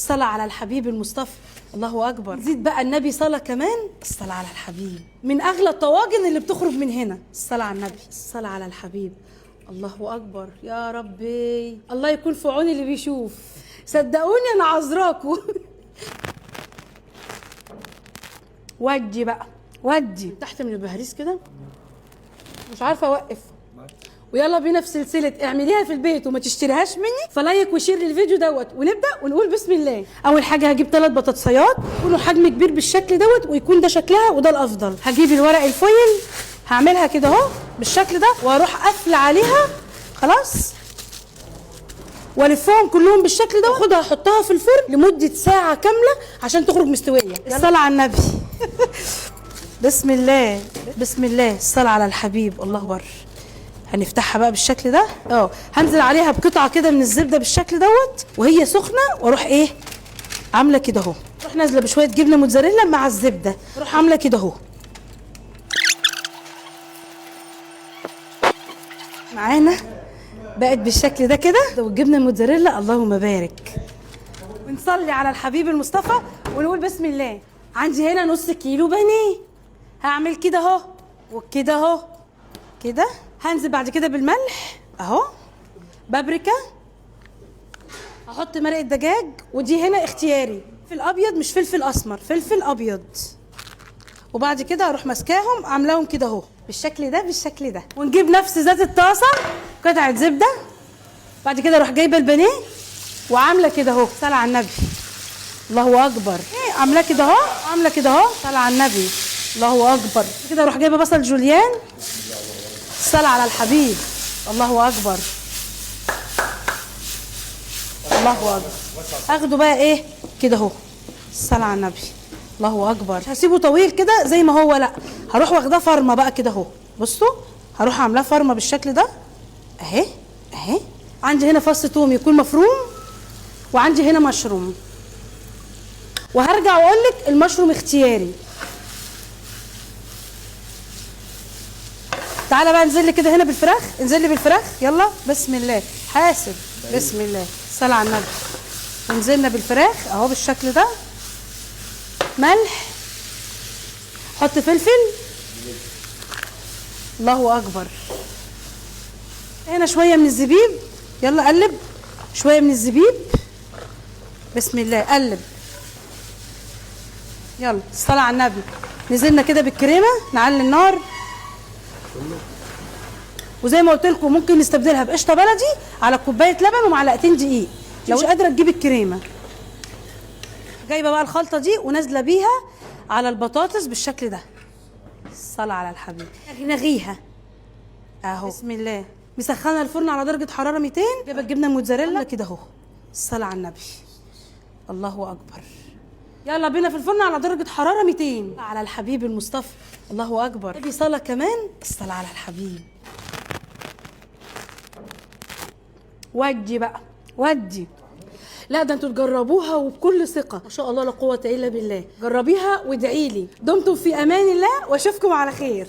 الصلاة على الحبيب المصطفى. الله اكبر. زيد بقى النبي صلاة كمان، الصلاة على الحبيب. من اغلى الطواجن اللي بتخرج من هنا، الصلاة على النبي، الصلاة على الحبيب. الله اكبر يا ربي، الله يكون في عون اللي بيشوف. صدقوني انا عذراكوا. ودي بقى، ودي تحت من البهاريس كده، مش عارفه اوقف. ويلا بينا في سلسلة اعمليها في البيت وما تشتريهاش مني. ف like و share للفيديو دوت، ونبدا ونقول بسم الله. اول حاجة هجيب 3 بطاطسيات يكونوا حجم كبير بالشكل دوت، ويكون ده شكلها وده الافضل. هجيب الورق ال foil، هعملها كده اهو بالشكل ده، واروح قافله عليها خلاص، والفهم كلهم بالشكل ده، واخدها احطها في الفرن لمدة ساعة كاملة عشان تخرج مستوية. الصلاة على النبي. بسم الله، بسم الله، الصلاة على الحبيب. الله اكبر. هنفتحها بقى بالشكل ده اهو، هنزل عليها بقطعه كده من الزبدة بالشكل دوت وهي سخنة، واروح ايه عامله كده اهو، اروح نازله بشوية جبنه موتزاريلا مع الزبدة، اروح عامله كده اهو معانا، بقت بالشكل ده كده، والجبنه الموتزاريلا اللهم بارك. ونصلي على الحبيب المصطفى ونقول بسم الله. عندي هنا نص كيلو بانيه، هعمل كده اهو وكده اهو كده. هنزل بعد كده بالملح اهو، بابريكا، هحط مرقه دجاج، ودي هنا اختياري، فلفل ابيض مش فلفل اسمر، فلفل ابيض. وبعد كده هروح ماسكاهم عاملاهم كده اهو بالشكل ده بالشكل ده. ونجيب نفس ذات الطاسه قطعه زبدة، بعد كده اروح جايبه البانيه وعامله كده اهو، صلاة على النبي، الله اكبر. ايه عاملاه كده اهو، عامله كده اهو، صلاة على النبي، الله اكبر. كده اروح جايبه بصل جوليان، الصلاة على الحبيب، الله اكبر، الله اكبر. اخده بقى ايه كده اهو، الصلاة على النبي، الله اكبر. مش هسيبه طويل كده زي ما هو، لا هروح واخداه فرمه بقى كده اهو. بصوا هروح عاملاه فرمه بالشكل ده اهي اهي. عندي هنا فص توم يكون مفروم، وعندي هنا مشروم، وهرجع واقول لك المشروم اختياري. تعالى بقى انزل لي كده هنا بالفراخ، انزل لي بالفراخ، يلا بسم الله، حاسب، بسم الله، صلاة على النبي. ونزلنا بالفراخ اهو بالشكل ده، ملح، حط فلفل، الله اكبر. هنا شوية من الزبيب، يلا قلب شوية من الزبيب، بسم الله، قلب، يلا الصلاة على النبي. نزلنا كده بالكريمه، نعلي النار، وزي ما قلت لكم ممكن نستبدلها بقشطه بلدي على كوباية لبن ومعلقتين دقيق لو مش قادرة تجيب الكريمة. جايبه بقى الخلطة دي ونازلة بيها على البطاطس بالشكل ده، الصلاة على الحبيب، نغيها اهو، بسم الله. مسخنه الفرن على درجه حرارة 200، جايبه الجبنة الموتزاريلا كده اهو، الصلاة على النبي، الله اكبر. يلا بينا في الفرن على درجه حرارة 200 على الحبيب المصطفى، الله اكبر. في صلاة كمان، الصلاة على الحبيب. ودي بقى، ودي، لا ده انتوا تجربوها وبكل ثقة ما شاء الله لا قوة الا بالله. جربيها وادعي لي. دمتم في امان الله واشوفكم على خير.